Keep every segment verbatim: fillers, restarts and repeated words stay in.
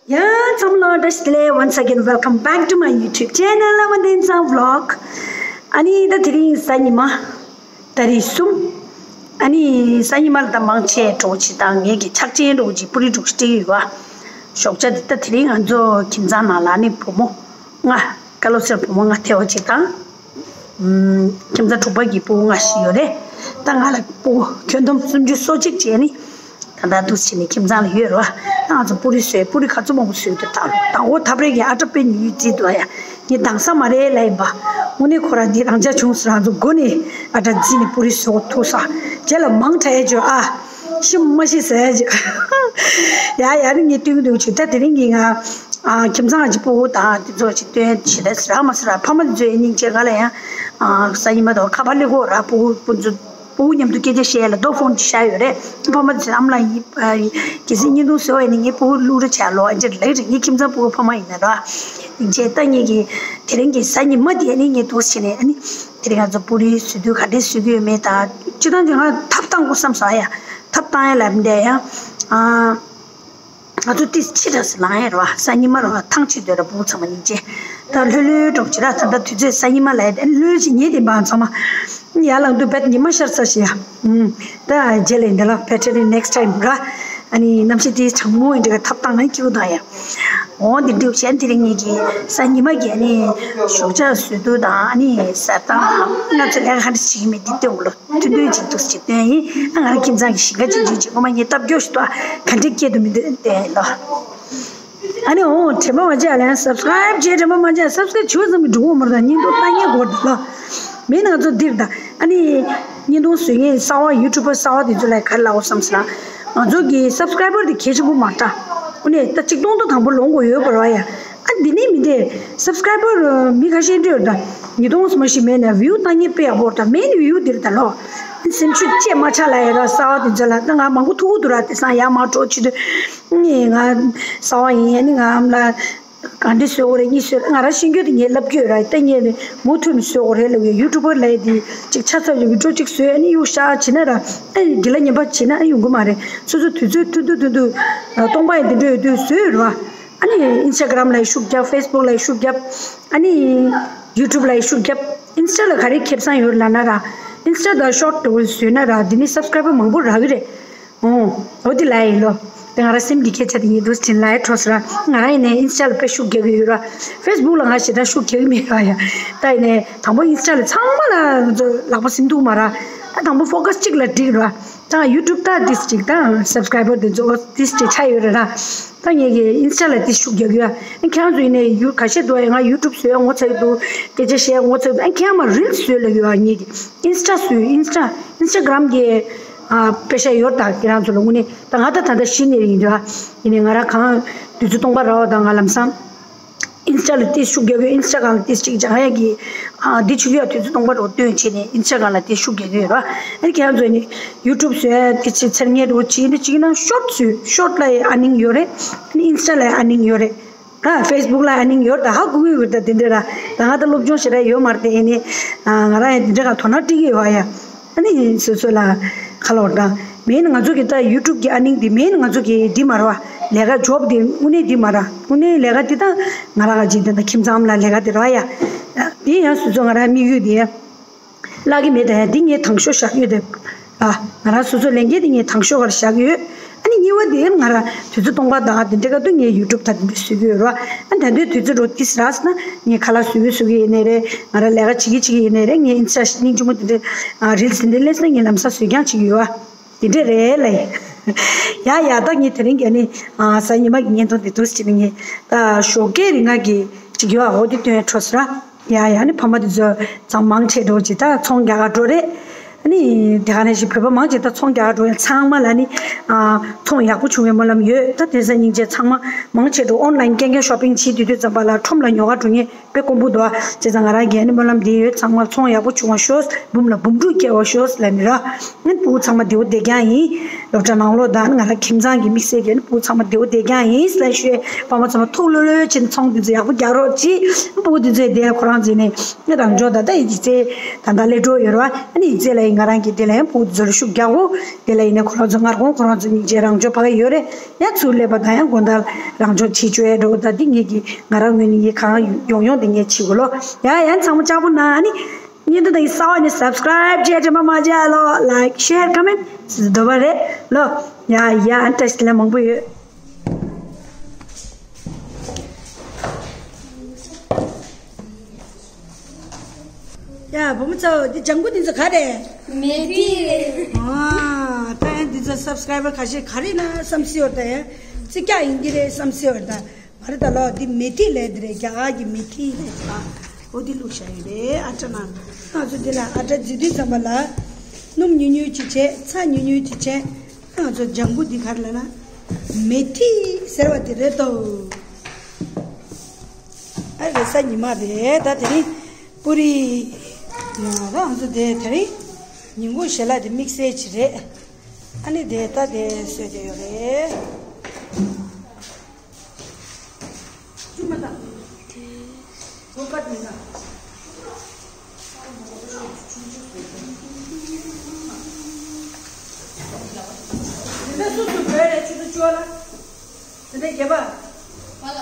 ཡ། ཚང་མ་ལ་བཀྲ་ཤིས་བདེ་ལེགས། Once again, welcome back to my YouTube channel, Lama Densa Vlog. ཨ་ནི་ད་དེ་རིང་གཟའ་ཉི་མ། ཏ་རིག་གསུམ། ཨ་ནི་གཟའ་ཉི་མ་ལ་ད་མང་ཆེ་འགྲོ་ཅིག་དང་། ངེད་ཀྱི་ཕྱག་ཆེན་འགྲོ་ཅིག་པུ་རི་འགྲོ་ཅིག་སྤྲད་ཡོད་པ། ཞོགས་ཇ་འདི་ད་དེ་རིང་ང་ཚོ་ཁྱིམ་ཚང་ནང་ལ་ནི་བུ་མོ་ལྔ། ཀ་ལོ་སེར་བུ་མོ་ལྔ་ཐེ་བ་ཅིག་དང་། ཨུམ། ཁྱིམ་ཚང་དྲུག་པ་གི་སྤུ་གུ་ལྔ་ཞིག་ཡོད་རེད། ད་ང་ལ་སྤུ་གུ་ཁྱོན་བསྡོམས་སུམ་ཅུ་སོ་གཅིག་བྱས་ནི། ད་ལྟ་འདུག་བྱས་ནས་ཁྱིམ་ཚང་ལ་ཡོད་རེད་པ། ང་ཚོ་པུ་རི་བཟོས། པུ་རི་ག་ཚོད་མང་པོ་བཟོས་འདུག་ད་དང་པོ་ཐབ་རེ་གི་ཨ་ཏྲ་དཔེ་ཉུང་ཉུང་བརྩིས་འདུག་ཡ། ངས་འདང་ས་མ་རེད་ལབ་ཡིན་པ། དངོས་གནས་ཁོ་རང་འདི་རང་འཇགས་བྱུང་ཟེར། ང་ཚོ་མགོ་ནས་ཨ་ཏྲ་བརྫིས་ནས་པུ་རི་བཟོ་ཐུབ་ས། རྗེས་ལ་མང་དྲགས་ཡ་ཅིག་ཨ། ཤི་མ་ཤི་ཟེར་ཡ་ཅིག་ཡ་ཡ་ནི་ངས་སྟོན་གྱི་འདུག་ཅིག་ད་དེ་རིང་གི་ང་ཨ་ཁྱིམ་ཚང་གི་སྤུ་གུ་དང་དེ་ཚོ་ཅིག་སྟོན་བྱེད་ལ་ཟེར། ཨ་མ་ཟེར། ཕ་མ་དེ་ཚོའི་སྙིང་རྗེ། ང་ལ་ཡང་ཨ་གཟའ་ཉི་མ་དང་ཁ་པར་སླེབས་ཀྱི་ཡོད་རེད། སྤུ་གུ་སྤུ་གུ་ཚོ། སྤུ་གུ་མཉམ་དུ་སྐད་ཆ་བཤད་ཡ་ལ་རྡོ་ཕོན་ཅིག་བཞག་ཡོད་རེད། ཕ་མ་ཚོས་ཨ་མ་ལགས་ཡིན། གལ་སྲིད་བརྙན་ཐུང་བཟོས་པ་ཡིན་ན་ངའི་སྤུ་གུ་བླུག་རོགས་བྱས་ལོ། ཨ་ཅེ་ལགས་རེད། ངའི་ཁྱིམ་ཚང་སྤུ་གུ་ཕ་མ་ཡིན་ན་ར། ཡིན་ཅེས་ད་ངེད་ཀྱི་དེ་རིང་གི་གཟའ་ཉི་མ་དེ་ནི་ངས་འདུག་བྱས་ནས་ཨ་ནི་དེ་རིང་ང་ཚོ་པུ་རི་བཟོ་དུས་ག་འདྲས་བཟོ་གི་ཡོད་མེད་དང་། སྤྱིར་བཏང་དེ་ང་ཐབས་བཏང་དགོས་བསམ་སོང་ཡ། ཐབས་བཏང་ཡ་ལ་མི་འདྲ་ཡ། ཨ། ང་ཚོ་ཏིས་ཕྱི་དྲགས་སུ་ལངས་ཡ་རེད་པ། གཟའ་ཉི་མ་རེད་པ། ཐང་ཆད་སྡོད་ར། སྤུ་གུ་ཚང་མ་སྙིང་རྗེ། ད་ལྷོད་ལྷོད་འགྲོ་བྱེད་ར། ད་ལྟ་དུས་ཚོད་གཟའ་ཉི་མ་ལ་ཡ་ལྷོད་ལྷོད་ཅིག་ཉལ་བསྡད་པ་ཚང་མ། ཡར་ལངས་དུས་བད་ཉི་མ་ཤར་ཚར་ཤག་ཡ། ཨུམ། ད་རྗེས་ལ་འདི་ལ་better next time ར། ཨ་ནི་གནམ་གཤིས་ཏིས་གྲང་མོ་ཡིན་འདྲ་གི་ཐབས་བཏང་ན་སྐྱིད་པོ་འདུག་ཡ། འོ་འདི་འདྲ་བྱས། དེ་རིང་ངེད་ཀྱི་གཟའ་ཉི་མ་གི་ཨ་ནི་ཞོགས་ཇ་བཟོ་དུས་དང་། ཨ་ནི་ཟ་སྟངས་དང་། ང་ཚོ་ལས་ཀ་ག་འདྲ་བྱེད་ཀྱི་མེད་འདི་སྟོན་གོ་ལོ། ཐུང་ཐུང་ཅིག་འདུག་ཅིག་སྟོན་ཡིན། ཨ་ང་རང་ཁྱིམ་ཚང་གི་ཞིང་ཁ་ཅིག་ཅིག་ཅིག་ངོ་མ་ངས་སྟབས་སྐྱོ་ཞིག་འདུག་ཨ། ག་འདྲས་སྐྱེལ་དུ་མི་འདུག་སྟོན་ཡིན་ལོ། ཨ་ནི་འོ་དྲན་པ་མ་བརྗེད་ལན། subscribe བྱས་དྲན་པ་མ་བརྗེད། subscribe བྱས་ཙམ་གྱིས་འགྲོ་གི་མ་རེད། ད་བརྙན་ཐུང་ལྟ་མཁན་དགོས་འདུག་ལ། མིན་ང་ཚོ་འདིར་ད་ཨ་ནི་བརྙན་ཐུང་བཟོ་མཁན་གསར་པ་YouTuber གསར་པ་དེ་ཚོ་ལ་ག་རེ་ལབ་དགོས་བསམ་སོང་ན། ང་ཚོ་གི་subscriber དེ་གལ་ཆེན་པོ་མ་རེད་ད། དངོས་གནས་ད་ཆིག་སྟོང་དང་དང་པོ་ལོངས་དགོས་ཡོད་པ་རེད་ཡ། ཨ་འདི་ནས་མི་འདི་subscriber མི་ཁ་ཤས་འདྲ་ཡོད་ད། ཉིས་སྟོང་ཙམ་ཞིག་མེད་ན་view བཏང་མཁན་དཔེ་ཡག་པོ་རེད་ད། main view འདིར་ད་ལོ། སེམས་ཤུགས་བཅས་མ་ཆག་ལ་ཡ་ར། གསར་པ་དེ་ཚོ་ལ་ད་ང་མང་པོ་ཐུག་གི་འདུག་ར། དེང་སང་ཡར་མར་འགྲོ་བྱེད་དུས་ངས་ང་གསར་པ་ཡིན། ཨ་ནི་ང་ཨ་མ་ལ་ག་འདྲ་བཟོ་དགོས་རེད། གཉིས་བཟོས། ང་རང་ཤེས་རྒྱུ་དེ་ངས་ལབ་རྒྱུ་ཡོད་ར། ད་ངས་ནི་མུ་མཐུད་ནས་བཟོ་དགོས་རེད་ལབ་ཡོད། YouTuber ལབ་ཡ་དེ་ཅིག་ཆ་ཚང་video ཅིག་བཟོས། ཨ་ནི་གཡུག་བཞག་བྱས་ན་ར། ཨ་ནི་དགེ་ལ་ཉན་པ་བྱས་ན་ཨ་ཡོང་གི་མ་རེད། སོ་སོ་དུས་ཚོད་ཐུང་ཐུང་ཐུང་ཐུང་། སྟོང་པ་ཡང་དེ་འདྲ་ཡོད་དུས་བཟོས་ཡོད་ར། ཨ་ནི་Instagram ལ་ཤུགས་རྒྱབ། Facebook ལ་ཤུགས་རྒྱབ། ཨ་ནི་YouTube ལ་ཤུགས་རྒྱབ། Insta ལ་ག་རེ་ཁེ་བཟང་ཡོད་ལབ་ན་ར། Insta དང་short འདྲ་བོ་བཟོས་ན་ར། འདི་ནི་subscriber མང་པོ་རག་གི་རེད། ཨོ། འོ་དེ་ལབ་ཡིན་ལོ། དེ་ང་རང་སེམས་ཀྱི་སྐད་ཆ་དེ་ངས་འདུག་སེ་དྲན་ལབ་ཡ་འཕྲོ་སོང་ར། ང་རང་ཡིན་ནའི་Insta ལ་དཔེ་ཤུགས་རྒྱག་གི་ཡོད་ར། Facebook ལ་ང་ཞེ་དྲག་ཤུགས་རྒྱག་གི་མེད་ར་ཡ། ད་ཡིན་ནའི་དང་པོ་Insta ལ་ཚང་མ་ལ་ང་ཚོ་ལག་པ་སེམས་ཐུག་མ་ར། ད་དང་པོ་focus གཅིག་ལ་འགྲིག་ར། ད་YouTube ད་ཏིས་ཅིག་ད་subscriber དེ་ཚོ་ཏིས་ཅིག་ཆགས་ཡོད་རེད་ར། ད་ངས་ཀྱི་Insta ལ་ཏིས་ཤུགས་རྒྱག་གི་ཡོད། ཨ་ཁྱེད་རང་ཚོ་ཡིན་ནའི་ཡུ་ཁ་ཤས་འདུག་ཨ། ང་YouTube བཟོས་ཡ་ངོ་ཚ་གི་འདུག་སྐད་ཆ་བཤད་ཡ་ངོ་ཚ་གི་འདུག་ཨ་ཁྱེད་རང་མ་reels བཟོས་ལབ་ཡོད། ཨ་ངས་ཀྱི་Insta བཟོས། Insta Instagram གི་ཨ་པེ་ཤ་ཡོད་ད། ཁྱེད་རང་ཚོ་ལ་དངོས་གནས་ད་ང་ད་ད་ལྟ་གཞི་ནས་ཡིན་འདུག་ཨ། ཡིན་ནའི་ང་རང་གང་དུས་ཚོད་སྟོང་པ་རག་པ་དང་ང་ལམ་སང་Insta ལ་ཏིས་ཤུགས་རྒྱག་གི་ཡོད། Instagram ལ་ཏིས་ཅིག་སྦྱང་ཡ་གི་ཨ་འདི་བྱེད་ཀྱི་ཡོད། དུས་ཚོད་སྟོང་པ་འདྲ་བོ་བཏོན་བྱས་ནས་Instagram ལ་ཏིས་ཤུགས་རྒྱག་གི་ཡོད་ར། ཨ་ནི་ཁྱེད་རང་ཚོ་ནི་YouTube བཟོས་ཡ་ཏིས་ཅིག་ཚར་ངེས་འདྲ་བོ་བྱས་ནས་ཅིག་ན་short བཟོས། Short ལ་earning ཡོད་རེད། ཨ་ནི་Insta ལ་earning ཡོད་རེད། ད་Facebook ལ་earning ཡོད་ད། ཧ་གོ་གི་ཡོད་ད། དེ་འདྲ་ར། ད་ང་ད་སློབ་སྦྱོང་ཞེ་དྲག་ཡོད་མ་རེད་དེ། ཨ་ནི་ང་རང་ཡང་དེ་འདྲ་ག་དོ་སྣང་སྤྲད་ཀྱི་ཡོད་ཨ་ཡ། ཨ་ནི་སོ་སོ་ལ་ཁ་ལོ་ད་main ང་ཚོ་གི་ད་YouTube གི་earning དེ་main ང་ཚོ་གི་འདི་མ་རེད་བ། ལས་ཀ་job དེ་དངོས་གནས་འདི་མ་རེད། དངོས་གནས་ལས་ཀ་འདི་ད་ང་རང་ག་ཅིག་དེ་ད་ཁྱིམ་ཚང་ལ་ལས་ཀ་དེ་རེད་བ་ཡ། དེ་ཡང་སོ་སོ་ང་རང་དམིགས་ཡུལ་དེ་ཡ། བརླག་གི་མེད་ད་ཡ། འདི་ངས་དང་ཤོས་བཞག་ཡོད་དེ། ཨ་ང་རང་སོ་སོ་ལས་འགན་དེ་ངས་དང་ཤོས་གར་བཞག་ཡོད། ཨ་ནི་གཉིས་པ་དེ་ང་རང་དུས་ཚོད་སྟོང་པ་དང་དེ་འདྲ་ག་དུས་ངས་YouTube ད་དེ་འདྲ་བཟོ་གི་ཡོད་ར། ཨ་ད་དུས་དུས་ཚོད་འགྲོ་ཏིས་རག་སོང་ན་ངས་ཁ་ལག་བཟོ་གི་བཟོ་གི་ཡིན་ནའི་རེད། ང་རང་ལས་ཀ་བྱེད་ཀྱི་བྱེད་ཀྱི་ཡིན་ནའི་རེད། ངས་Insta སྙིང་རྗེ་མོ་དེ་འདྲ་reels དེ་འདྲ་སླེབས་སོང་ན་ངས་ལམ་སང་བཟོས་རྐྱང་བྱེད་ཀྱི་ཡོད་ཨ། དེ་འདྲ་རེད་ལེ། ཡ་ཡ། ད་ངས་དེ་རིང་གི་ནི་ཨ་གཟའ་ཉི་མ་གི་བརྙན་ཐུང་འདི་འདུག་སེ་བྱས་ནས་ངས་ད་ཞོགས་ཀས་རིང་ང་གི་ཅིག་ཡོད་ཨ། འོ་དེ་སྟོན་འཕྲོ་སོང་ར། ཡ་ཡ། ནི་ཕ་མ་དེ་ཚོ་ཚང་མ་མང་ཆེ་འགྲོ་ཅིག་ད་ཚོང་རྒྱག་ག་འགྲོ་རེད། ནི་དེ་ག་ནས་ཞིག་བོད་པ་མང་ཆེ་ད་ཚོང་རྒྱག་ག་འགྲོ་ཡ། ཚང་མ་ལ་ནི་ཨ་ཚོང་ཡག་པོ་བྱུང་བའི་སྨོན་ལམ་ཡོད། ད་དེང་སང་སྙིང་རྗེ་ཚང་མ་མང་ཆེ་འགྲོ་online སྐྱེལ་མཁན་shopping བྱེད་དུས་དུས་ཙམ་པ་ལ་ཁྲོམ་ལ་ཉོ་ག་འགྲོ་མཁན་དཔེ་དཀོན་པོ་འདུག་ཨ། བྱས་ཙང་ང་རང་གིས་ནི་སྨོན་ལམ་འདི་ཡོད། ཚང་མ་ཚོང་ཡག་པོ་བྱུང་བ་ཤོག་འབུམ་ལ་འབུམ་དྲུག་སྐྱེ་བ་ཤོག་ལབ་ནི་ར། ཨ་ནི་སྤུ་གུ་ཚང་མ་བདེ་པོ་བདེ་རྐྱང་ཡིན། སློབ་གྲྭ་ནང་ལོགས་དང་ང་རང་ཁྱིམ་ཚང་གི་དམིགས་བསལ་གྱི་ཨ་ནི་སྤུ་གུ་ཚང་མ་བདེ་པོ་བདེ་རྐྱང་ཡིན་ཟེར་ཞུ། ཕ་མ་ཚང་མ་ཐུགས་ལྷོད་ལྷོད་བྱས་ནས་ཚོང་འདི་ཚོ་ཡག་པོ་རྒྱག་རོགས་གྱིས། སྤུ་གུ་འདི་ཚོས་བསྡད་ཁོ་རང་ཚོས་ནི་ངས་རང་ཕྱོགས་ད་ལྟ་ཡི་ཚེ་ད་ལྟ་སླེབས་འགྲོ་ཡོད་ར། ཨ་ནི་ཡི་ཚེ་ལ་ ང་རང་གིས་དེ་ལ་ཡང་ཕུགས་འཛུལ་ཤུགས་རྒྱག་གོ། དེ་ལ་ཡིན་ན་ཁོ་རང་ཚོ་སྔར་གོང་ཁོ་རང་ཚོ་སྙིང་རྗེ་རང་ཕྱོགས་ཕ་གི་ཡོད་རེད། ཡང་ཚུར་སླེབས་པ་དང་ཡང་དགོང་དག་རང་ཕྱོགས་ཕྱི་བཅོས་ཡ་འགྲོ་གི། ད་འདི་ངེད་ཀྱི་ང་རང་ངོས་ནས་ངས་གང་ཡོང་ཡོང་དེ་ངས་བྱེད་དགོས་ལོ། ཡ་ཡང་ཚང་མ་ལྕགས་པོ་ན་ཨ་ནི། བརྙན་ཐུང་དང་གི་གསར་བ་ནི་subscribe བྱས་དྲན་པ་མ་བརྗེད་ལོ། Like, share, comment འདོད་པ་རེད་ལོ། ཡ་ཡ་ཨ་ནི་བཀྲ་ཤིས་བདེ་ལེགས་མང་པོ་ཡོད། ཡ་བུ་མོ་ཚོ། འདི་ལྗང་གུ་འདི་ཚོ་ག་རེད། མེ་ཏི་རེད། ཨ་ད་ཡང་འདི་ཚོ་subscriber ཁ་ཤས་ག་རེ་ན་བསམ་སྲིད་བར་ད་ཡང་ཙི་ཀྱག་ཡིན་གྱི་རེད་བསམ་སྲིད་བར་ད། མ་རེད་ད་ལོ། འདི་མེ་ཏི་ལབ་འདི་རེད། རྒྱ་གར་གྱི་མེ་ཏི་ལབ་ད། འོ་འདི་བླུགས་བཞག་ཡོད་རེད། ཨ་ཊ་ནང་། ང་ཚོ་འདི་ལ་ཨ་ཊ་བརྫིས་དུས་ཙམ་པ་ལ་སྣུམ་ཉུང་ཉུང་ཅིག་བྱས། ཚྭ་ཉུང་ཉུང་ཅིག་བྱས། ང་ཚོ་ལྗང་གུ་འདི་ག་རེ་ལབ་ན་མེ་ཏི་ཟེར་བ་དེ་རེད་དོ། ཨ་རེས་གཟའ་ཉི་མ་རེད། ད་དེ་རིང་པུ་རི་ཡ་རང་ཚོ་དེ་དེ་རིང་ཉིན་གུང་ཞལ་ལག་དེ་དམིགས་བསལ་ཅིག་རེད། ཨ་ནི་དེ་ད་དེ་བཟོས་བསྡད་ཡོད་རེད། དེ་ལྟར་སུ་སུ་བོད་རེད། ཆུ་ཚོད་བཅུ་པ་ལ། དེ་འདྲའི་རྒྱབ་པ།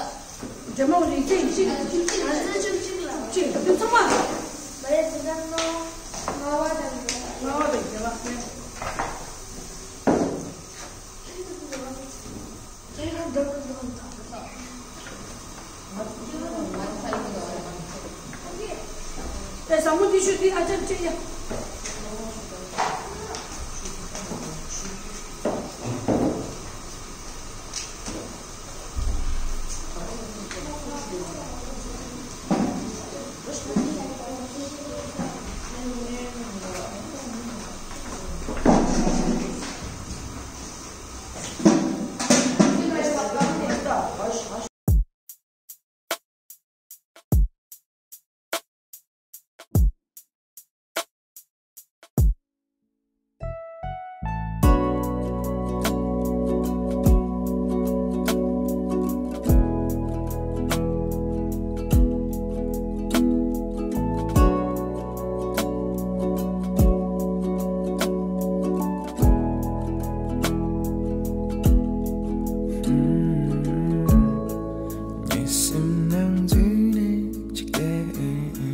རྒྱ་མོ་རིགས་གཅིག་གཅིག་གཅིག་གཅིག་ལ། གཅིག་གཅིག་གཅིག་ལ། གཅིག་དེ་ཚང་མ། མ་རེད། དེ་ལྟར་ལྔ་བ་དང་རྒྱབ་པ། ལྔ་བ་དང་རྒྱབ་པ། ངའི་སེམས་ནང་འཛུལ་ནས་ཅིག་བལྟས་ན།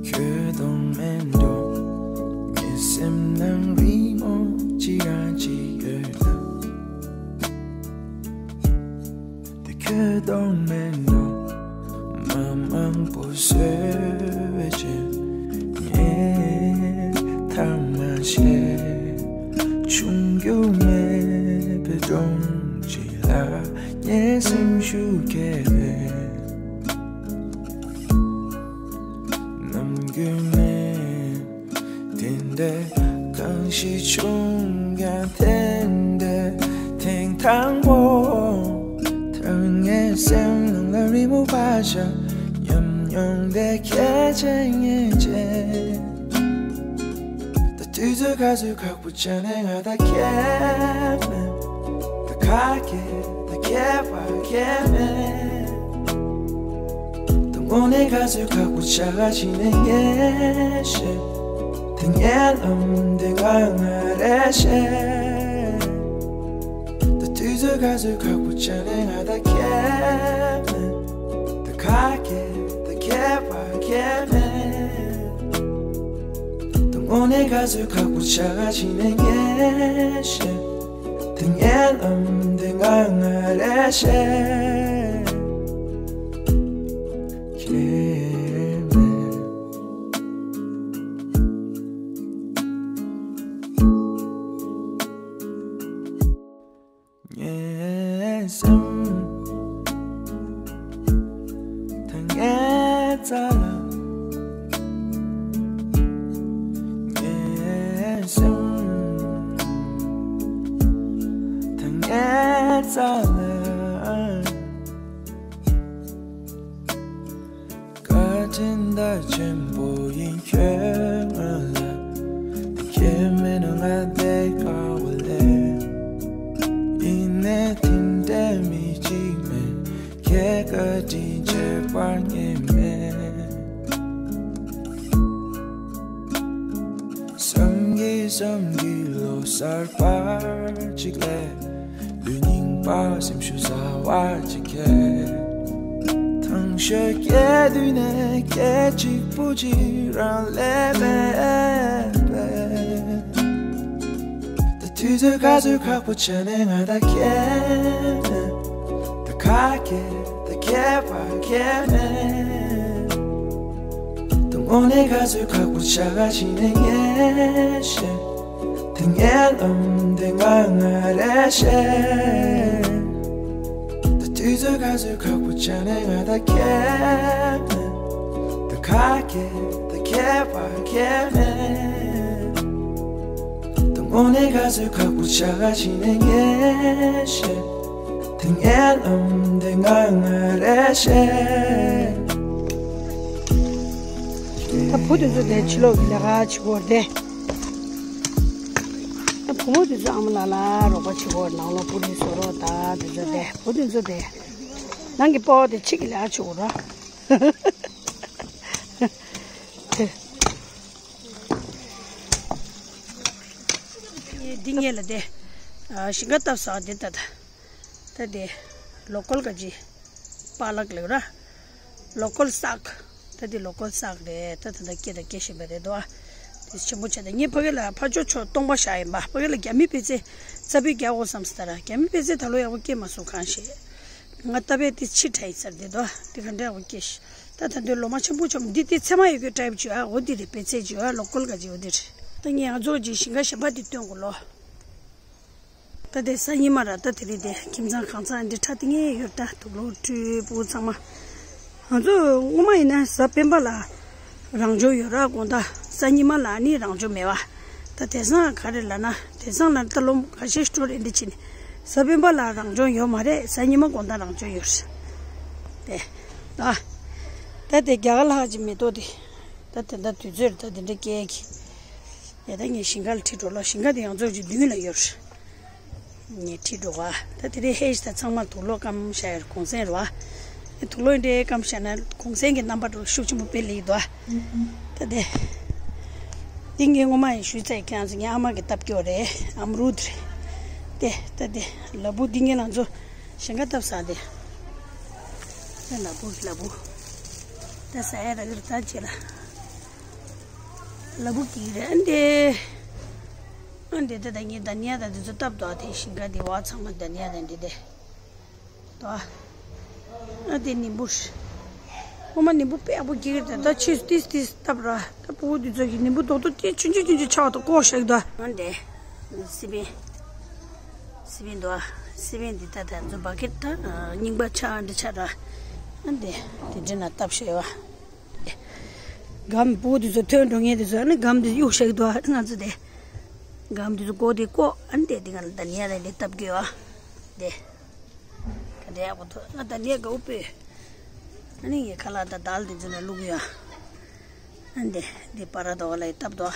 ཁྱོད་མཐོང་མེད་འགྲོ། ངའི་སེམས་ནང་རི་མོ་ཅི་རང་ཅིག་ཡོད་ན། དེ་ཁྱོད་མཐོང་མེད་འགྲོ། མ་མང་པོ་བཟོས་པའི་རྗེས། ངས་ཐ་མ་བྱས། ཆུང་རྒྱུ་མེད་པའི་སྒྲོམ་གཅིག་ལ་ངའི་སེམས་ཤུགས་སྐྱེས་པས། ནམ་རྒྱུན་ནས་དེ་འདྲའི་གང་ཞིག་བྱུང་ཡང་། དེ་འདྲའི་ཐེངས་དང་པོ། ད་ངའི་སེམས་ནང་ལ་རི་མོ་བཞག་ཉམས་མྱོང་དེ་ཁྱེད་ཀྱིས་ངེས་ཅན། ད་དུས་ཚོད་ག་ཚོད་ཁག་པོ་བྱས་ནས་ང་ད་ཁྱེད་མིན། ད་ག་གེ་ད་ཁྱེད་པ་ཁྱེད་མིན། ད་དངོས་གནས་ག་ཚོད་ཁག་པོ་བྱ་ག་ཕྱིན་ནས་ངས་ཤེས། དེ་ངའི་ལམ་དེ་ང་ང་རེ་ཤེས། ད་དུས་ཚོད་ག་ཚོད་ཁག་པོ་བྱས་ནས་ང་ད་ཁྱེད་མིན། ད་ག་གེ་ད་ཁྱེད་པ་ཁྱེད་མིན། ད་དངོས་གནས་ག་ཚོད་ཁག་པོ་བྱ་ག་ཕྱིན་ནས་ངས་ཤེས། དེ་ངའི་ལམ་དེ་ང་ང་རེ་ཤེས། ཁྱེད་མིན། ངའི་སེམས་ད་ངའི་རྩ་ལ། ངའི་སེམས་ད་ངའི་རྩ་ལ། བཀའ་དྲིན་ད་ཆེན་པོ་ཡིན་ཁྱོད་ང་ལ། ཁྱེད་མེད་ན་ང་བསྡད་དཀའ་བ་ལས། ཡིན་ནའི་དེ་འདྲའི་མི་གཅིག་མེད། ཁྱེད་བཀའ་དྲིན་ཆེ་བར་ངེས་མེད། བསམ་གྱི་ལོ་གསར་པར་གཅིག་ལས། ལུས་རྙིང་པ་སེམས་ཤུགས་ཟ་བར་གཅིག་གས། ཐང་ཤོད་སྐྱེ་དུས་ནས་སྐད་ཅིག་པུ་ཅིག་རང་ལས་མེད་པས། ད་དུས་ཚོད་ག་ཚོད་ཁག་པོ་ཆགས་ནས་ང་ད་ཁྱེད་མེད། ད་ཁ་སྐད་ད་ཁྱད་པར་ཁྱད་མེད། དངོས་གནས་ག་ཚོད་ཁག་པོ་ཆགས་ག་ཕྱིན་ནས་ངས་ཤེས། དེ་ངའི་ལམ་དེ་ང་ང་རེ་ཤེས། ད་དུས་ཚོད་ག་ཚོད་ཁག་པོ་ཆགས་ནས་ང་ད་ཁྱེད་མེད། ད་ཁ་སྐད་ད་ཁྱད་པར་ཁྱད་མེད། དངོས་གནས་ག་ཚོད་ཁག་པོ་ཆགས་ག་ཕྱིན་ནས་ངས་ཤེས། དེ་ངའི་ལམ་དེ་ང་ང་རེ་ཤེས། ད་བུ་དེ་ཚོ་དེ་ཕྱི་ལོགས་ཀྱི་ལས་ཀ་བྱེད་དགོས་རེད། ད་བུ་མོ་དེ་ཚོ་ཨ་མ་ལགས་ལ་རོགས་པ་བྱེད་དགོས་རེད། ནང་ལོགས་པུ་རིས་བཟོ་རོགས། ད་དེ་ཚོ་དེ་བུ་དེ་ཚོ་དེ་ནང་གི་སྤོ་བོ་དེ་ཕྱི་གི་ལས་ཀ་བྱེད་དགོས་རེད། འདི་ངེད་ལ་དེ་ཞིང་ཁ་བཏབ་ས་དེ་ད་ད། ད་དེ་ལོ་ཀལ་ག་ཅི་པ་ལག་ལེགས་ར། ལོ་ཀལ་སག་ད་དེ་ལོ་ཀལ་སག་རེད། ད་ད་ད་སྐྱེ་ད་སྐྱེ་བཞིན་པ་རེད་དོ། དེ་ཆེན་པོ་བྱས་ད་ངས་ཕ་གི་ལ་ཕ་ཆོ་ཆོ་སྟོང་པ་བཞག་ཡིན་པ། ཕ་གི་ལ་རྒྱ་མི་པེ་ཙེ་རྩ་བའི་རྒྱག་འོ་བསམ་སི་ད་ར། རྒྱ་མི་པེ་ཙེ་ད་ལོ་ཡག་པོ་སྐྱེ་མ་སོང་གང་ཤེས། ང་ལྟ་བས་དེ་ཕྱི་དྲག་ཡིན་ས་རེད་དོ། དེ་ག་འདྲ་ཡག་པོ་སྐྱེ་ཤི། ད་ད་དུང་ལོ་མ་ཆེན་པོ་ཆོམ་འདི་དེ་ཚད་མ་ཡོད་རྒྱུ་ཊའིབ་ཅིག་ཨ། འོ་འདི་རེད། པེ་ཙེ་ཅིག་ཨ། ལོ་ཀལ་ག་ཅིག་འོ་འདི་རེད། ད་ངས་ང་ཚོ་ཅིག་ཞིང་ཁ་གཞན་པ་འདི་སྟོན་དགོས་ལོ། ད་དེ་སང་ཉི་མ་ར། ད་དེ་རིང་དེ་ཁྱིམ་ཚང་གང་ཚང་འདི་ཁྲ་ཏི་ངེ་ཡོད། ད་དུག་ལོག་སྤྲུལ་སྤུ་གུ་ཚང་མ། ང་ཚོ་སྔོན་མ་ཡིན་ན་གཟའ་སྤེན་པ་ལ་རང་སྦྱོང་ཡོད་ར། དགོང་དག་སང་ཉི་མ་ལ་ནི་རང་སྦྱོང་མེད་པ། ད་དེང་སང་ག་རེ་ལབ་ན། དེང་སང་ལ་ད་ལོ་ཁ་ཤས་སྤྲོ་རེ་འདི་ཕྱིན་ནས་གཟའ་སྤེན་པ་ལ་རང་སྦྱོང་ཡོད་མ་རེད། སང་ཉི་མ་དགོང་དག་རང་སྦྱོང་ཡོད་རེད། དེ་ད་ད་དེ་རྒྱ་གར་ལྷག་ཅིག་མེ་ཏོག་དེ་ད་དེ་འདྲ་དུས་ཚོད་རེད། ད་དེ་འདྲ་སྐྱེ་གི། དེ་ད་ངས་ཞིང་ཁ་ལ་ཁྲིད་འགྲོ་ལོ། ཞིང་ཁ་དེ་ཡང་ཚོ་ཅིག་མདུན་ལ་ཡོད་རེད། ངས་ཁྲིད་འགྲོ་ག། ད་དེ་རིང་ཧེ་ཤི་ད་ཚང་མ་དུག་ལོག་སྐམ་བཞག་ཡོད་རེད། གུང་སེང་རེད་བ། དེ་དུག་ལོག་འདྲའི་སྐམ་བཞག་ན་གུང་སེང་གི་རྣམ་པ་འགྲོ་ཤུགས་ཆེན་པོ་དཔེ་ལེགས་འདུག་ཨ། ད་དེ་འདི་ངས་སྔོན་མ་ཡང་ཞུས་ཚར། ཁྱེད་རང་ཚོ་ངའི་ཨ་མ་གི་བཏབ་སྐྱོར་རེད། ཨམ་རུད་རེད། དེ་ད་དེ་ལ་ཕུག་འདི་ངས་ང་ཚོ་ཞིང་ཁ་བཏབ་ས་དེ། ད་ལ་ཕུག་ལ་ཕུག་ད་ས་ཡ་ར་གི་ར་ད་ཅེ་ལ་ལ་ཕུག་གི་རེད། ཨ་འདི་ཨ་འདི་ད་ད་ངས་དཱ་ནི་ཡ་ད་འདི་ཚོ་བཏབ་འདུག་ཨ། དེ་ཞིང་ཁ་འདི་བ་ཚང་མ་དཱ་ནི་ཡ་ད་འདི་དེ། དོ། ཨ་དེ་ནིམ་བུ། ཨོ་མ་ནིམ་བུ་དཔེ་ཡག་པོ་སྐྱེ་གི་རེད། ད་ཕྱིས་སུ་ཏིས་ཏིས་བཏབ་ར། ད་ཕྲུ་གུ་འདི་ཚོ་གི་ནིམ་བུ་རྡོག་རྡོག་དེ་ཆུང་ཆུང་ཆུང་ཆུང་ཆགས་འདུག་ཀོ་ཤག་འདུག་ཨ་འདི་སི་པན། སི་པན་འདུག་ཨ། སི་པན་འདི་ད་ད་ཚོ་བ་ཀེ་ཊི་ད་རྙིང་པ་ཆགས་འདི་ཆགས་ར། ཨ་འདི་དེ་འདྲ་ན་བཏབ་ཤེས་བ། སྒམ་ཕྲུ་གུ་འདི་ཚོ་ཐོན་འགྲོ་མཁན་འདི་ཚོ་ཨ་ནི་སྒམ་འདི་གཡུག་ཤག་འདུག་ཨ་ང་ཚོ་དེ། སྒམ་འདི་ཚོ་ཀོ་དེ་ཀོ་ཨ་འདི་དེ་ང་ལ་དཱ་ནི་ཡ་ལ་འདི་བཏབ་དགོས་བ། དེ། ག་འདྲ་ཡག་པོ་འདུག་ང་དཱ་ནི་ཡ་དགའ་པོ་དཔེ། ཨ་ནི་ངས་ཁ་ལག་དང་དཱལ་དེ་ཚོ་ནས་བླུགས་ཡོད། ཨ་འདི་འདི་པ་ར་དོ་བ་ལ་ཡི་བཏབ་དོ།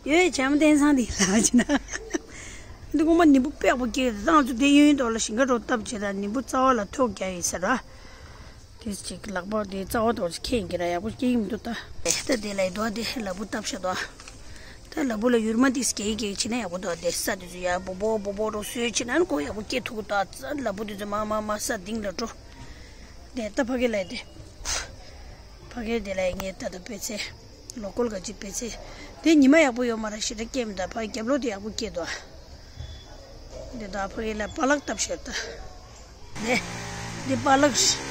ཡོད་བྱམས་བསྟན་སང་འདི་ལ་ཅི་ན། འདི་ངོ་མ་ནིམ་བུ་དཔེ་ཡག་པོ་སྐྱེས་རེད། ད་ང་ཚོ་དེ་གཡས་གཡོན་དོག་ལ་ཞིང་ཁ་འགྲོ་སྟབས་བྱེད་ད་ནིམ་བུ་རྩ་བ་ལ་ཐོག་རྒྱག་ཡིན་ཟེར་ར། དེ་ཅིག་ལག་པ་དེ་རྩ་བ་དོག་ཅིག་ཁེངས་ཀྱི་ར་ཡག་པོ་སྐྱེ་གི་མི་འདུག་ད། ད་དེ་ལ་ཡི་དོ་དེ་ལ་ཕུག་བཏབ་ཤག་དོ། ད་ལ་ཕུག་ལ་ཡུར་མ་ཏིག་སྐྱེ་ཡི་སྐྱེ་ཡི་ཕྱིན་ན་ཡག་པོ་འདུག་དེ་ས་དེ་ཚོ་ཡ་སྦོ་སྦོ་སྦོ་སྦོ་རོ་སོས་ཕྱིན་ན་ནི་ཁོ་ཡག་པོ་སྐྱེ་ཐུབ་ཀྱི་འདུག་ཨ་ཙི་ལ་ཕུག་དེ་ཚོ་མ་མ་མ་ས་སྟེང་ལ་འགྲོ། དེ་ད་ཕ་གི་ལ་ཡི་དེ། ཕ་གི་དེ་ལ་ཡི་ངས་ད་ད་པེ་ཚེ། ལོ་ཀལ་ག་ཅི་པེ་ཚེ། དེ་ཉི་མ་ཡག་པོ་ཡོད་མ་ར་ཞེ་དྲག་སྐྱེ་མི་འདུག་ཕ་གི་རྒྱབ་ལོགས་དེ་ཡག་པོ་སྐྱེ་འདུག་དེ་ད་ཕ་གི་ལ་པ་ལག་བཏབ་ཤག་ད། དེ། དེ་པ་ལག་རེད།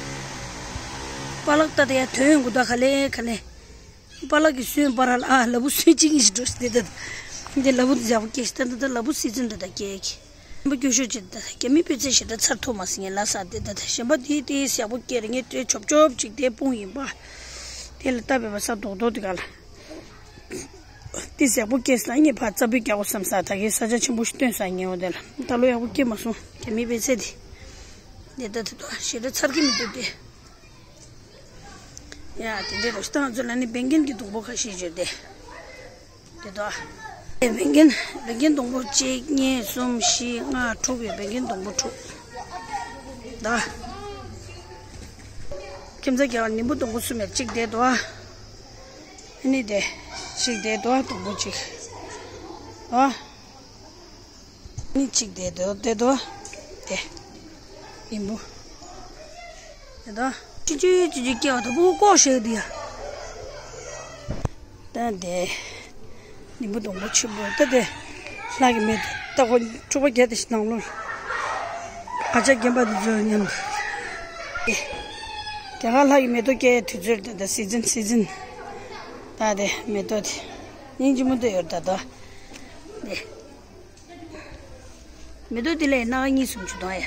པ་ལག་ད་དེ་ཡ་ཐོན་ཡོང་གི་ད་ག་ལེ་ག་ལེ། པ་ལག་གི་སོན་པ་ར་ལ་ཨ་ལ་ཕུག་སོན་གཅིག་གཉིས་ཤིག་འགྲོ་ཤི་དེ་ད། དེ་ལ་ཕུག་དེ་ཡག་པོ་སྐྱེ་ཤི་ད་ད་ད་ལ་ཕུག་སི་ཙི་འདྲ་ད་སྐྱེ་གི། མ་སྐྱོ་ཤོས་ཅིག་ད་རྒྱ་མི་པེ་ཚེ་ཞེ་དྲག་ཚར་ཐུབ་མ་སོང་ངས་ལ་ས་དེ་ད་ད་གཞན་པ་དེ་དེ་ཡག་པོ་སྐྱེ་རེད། ངས་དེ་ཆོབ་ཆོབ་ཅིག་དེ་སྤུངས་ཡིན་པ། དེ་ལ་ལྟ་བས་པ་ས་རྡོག་རྡོག་དེ་ག་ལ། དེ་ཡག་པོ་སྐྱེས་ས་ངས་ཕར་རྩ་བུད་རྒྱག་དགོས་བསམ་ས། ད་གའི་ས་ཆ་ཆེན་པོ་ཞིག་སྟོན་ས་ངས་འོ་དེ་ལ་ད་ལོ་ཡག་པོ་སྐྱེས་མ་སོང་རྒྱ་མི་པེ་ཚེ་དེ། དེ་ད་དེ་དོ་ཞེ་དྲག་ཚར་གི་མི་འདུག་དེ། ཡ་དེ་འདྲའི་རོ་ཤི་ཏང་ཚོ་ལ་ནི་བན་རྒན་གྱི་སྡོང་པོ་ཁ་ཤས་ཡོད་དེ། དེ་དོ། བན་རྒན་བན་རྒན་སྡོང་པོ་གཅིག་གཉིས་གསུམ་བཞི་ལྔ་དྲུག་ཡོད། བན་རྒན་སྡོང་པོ་དྲུག་ད། ཁྱིམ་ཚང་རྒྱ་བ་ནིམ་བུ་སྡོང་པོ་གསུམ་ཡོད། གཅིག་དེ་དོ། ཨ་ནི་དེ། གཅིག་དེ་དོ་སྡོང་པོ་གཅིག་ཨ། ནི་གཅིག་དེ་དོ་དེ་དོ། དེ། ཡིན་པོ། དེ་དོ། ཅི་ཅི་ཅི་ཅི་སྐྱེ་བ་དོ་པོ་ལྐོག་ཤེས་དུ་ཡ། ད་དེ། ནི་པོ་དོང་པོ་ཆུ་པོ་ད་དེ། ལྷ་གི་མེ་ཏོག་ད་ཁོ་འཁྲུག་པ་བརྒྱད་དེ་ནང་ལོ། ཨ་ཅག་རྒན་པ་དེ་ཚོ་མཉམ་དུ། དེ། དེ་ག་ལྷ་གི་མེ་ཏོག་སྐྱེ་དུས་ཚོད་ད་ད་སི་ཛིན་སི་ཛིན། ད་དེ་མེ་ཏོག་དེ། སྙིང་རྗེ་མོ་འདི་ཡོད་ད་དོ། ནི། མེ་ཏོག་དེ་ལས་སྣ་ཁ་གཉིས་གསུམ་བྱུང་དང་ཡ།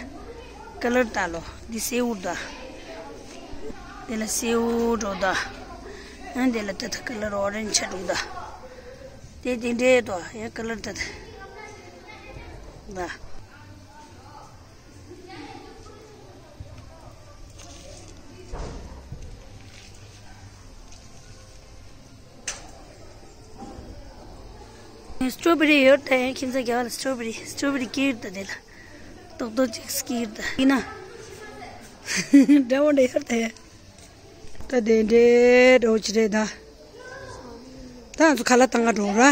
ཀ་ལར་ད་ལོ། འདི་སེའུ་ད། དེ་ལ་སེའུ་འགྲོ་ད། ཨ་དེ་ལ་ད་ད་ཀ་ལར་ཨོ་རེན་ཇི་ཆ་འགྲོ་ད། དེ་དེ་འདྲའི་དོ་ཡ་ཀ་ལར་ད་ད། ད། སི་ཊོ་བེ་རི་ཡོད་དེ་ཁྱིམ་ཚང་རྒྱ་བ་ལ་སི་ཊོ་བེ་རི་སི་ཊོ་བེ་རི་སྐྱེས་ཡོད་ད་དེ་ལ། ཏོག་ཏོག་ཅིག་སྐྱེས་ཡོད་ད་ཡིན་ན། འདྲ་བོ་འདྲ་ཡོད་དེ། ད་དེ་འདྲའི་འདྲ་བོ་ཅི་རེད་ད། ད་ང་ཚོ་ཁ་ལག་བཏང་ག་འགྲོ་ར།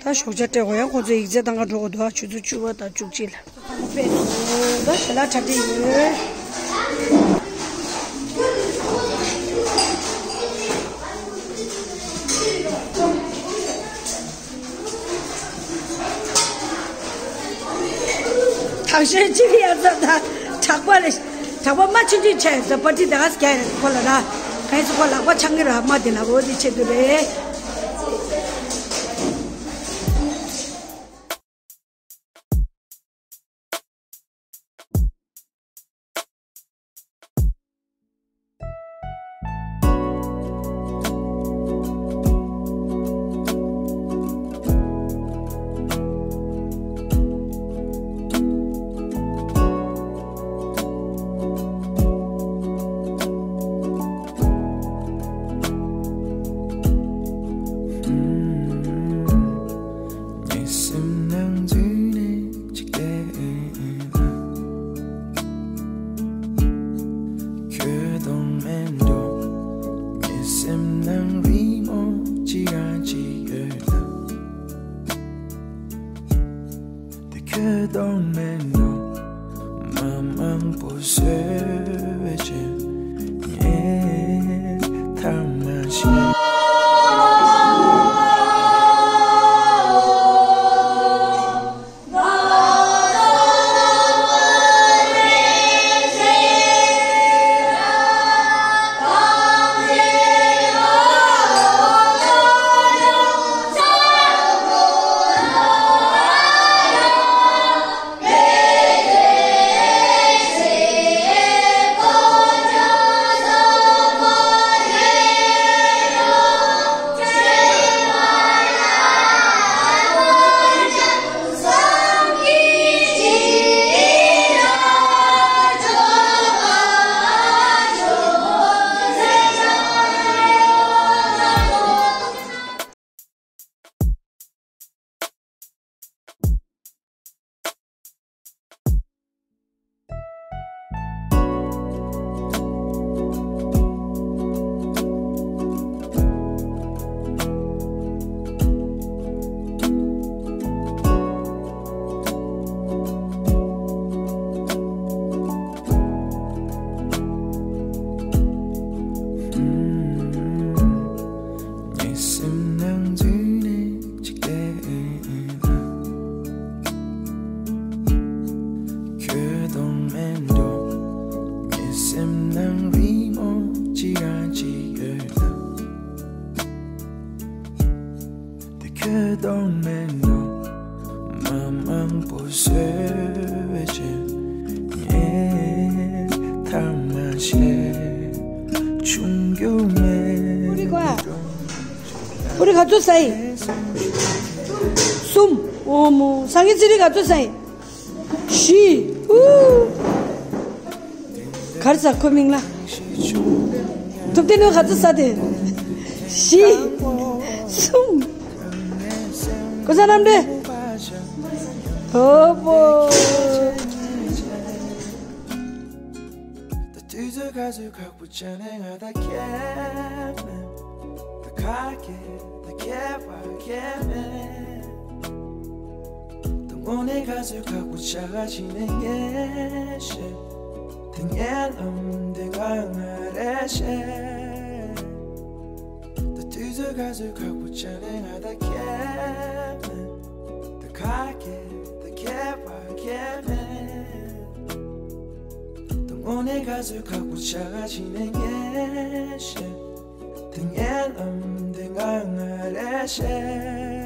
ད་ཞོགས་ཇ་སྤྲད་དགོས་ཡ་ཁོང་ཚོ་ཡིག་ཚད་བཏང་ག་འགྲོ་དགོས་འདུག་ཆུ་ཚོད་བཅུ་པ་དང་བཅུ་གཅིག་ལ། ད་ཞལ་ལག་གྲ་སྒྲིག་ཡོད། དང་ཤོས་གཅིག་ཡར་ཚ་ད་གྲགས་པ་རེད། གྲགས་པ་མ་ཆུང་ཆུང་ཆེ་ཡོད་ཚ་པར་ཊི་ད་ག་སི་རྒྱག་ཡོད་ཁོ་ལ་ད། གང་ཡིན་ཚོ་ཁོ་ལག་པ་འཆང་གི་ར་མ་དེ་ལ་འོ་དེ་ཆེད་དུ་རེད། ངའི་སེམས་ནང་འཛུལ་ནས་ཅིག་བལྟས་ན། ཁྱོད་མཐོང་མེད་འགྲོ། ངའི་སེམས་ནང་རི་མོ་ཅི་རང་ཅིག་ཡོད་ལ། དེ་ཁྱོད་མཐོང་མེད་འགྲོ། མ་མང་པོ་བཟོས་བྱས་ངས་ཐ་མ་ཤེས། ངའི་སེམས་ནང་འཛུལ་ནས་ཅིག་བལྟས་ན། ཁྱོད་མཐོང་མེད་འགྲོ། ངའི་སེམས་ནང་རི་མོ་ཅི་རང་ཅིག་ཡོད་ལ། དེ་ཁྱོད་མཐོང་མེད་འགྲོ། མ་མང་པོ་བཟོས་བྱས་ངས་ཐ་མ་ཤེས། ཆུང་རྒྱུ་མེད། པུ་རི་ག་ཚོད་ཟ་ཡིན། གསུམ། ཨོ་མོ། སང་ཉིན་ཙི་རི་ག་ཚོད་ཟ་ཡིན། བཞི། ཨུ། གར་ཟ་ཁོ་མིང་ལ། ཐུབ་བསྟན་ནོ་ག་ཚོད་ཟ་དེ། བཞི། གསུམ། ཀོ་ས་རྣམ་འདྲེ། ཨོ་པོ། དུས་ཚོད་ག་ཚོད་ཁག་པོ་བྱས་ནས་ང་ད་ཁྱད་མེད། ད་ཁ་སྐད་ད་ཁྱད་པར་ཁྱད་མེད། དངོས་གནས་ག་ཚོད་ཁག་པོ་ཆགས་ཀྱི་ནས་ངས་ཤེས། དེ་ངའི་ལམ་དེ་ང་ང་རེད་ཤེས། ད་དུས་ཚོད་ག་ཚོད་ཁག་པོ་ཆགས་ནས་ང་ད་ཁྱད་མེད། ད་ཁ་སྐད་ད་ཁྱད་པར་ཁྱད་མེད། ད་དངོས་གནས་ག་ཚོད་ཁག་པོ་ཆགས་ཀྱི་ནས་ངས་ཤེས། དེ་ངའི་ལམ་དེ་ང་ང་རེད་ཤེས།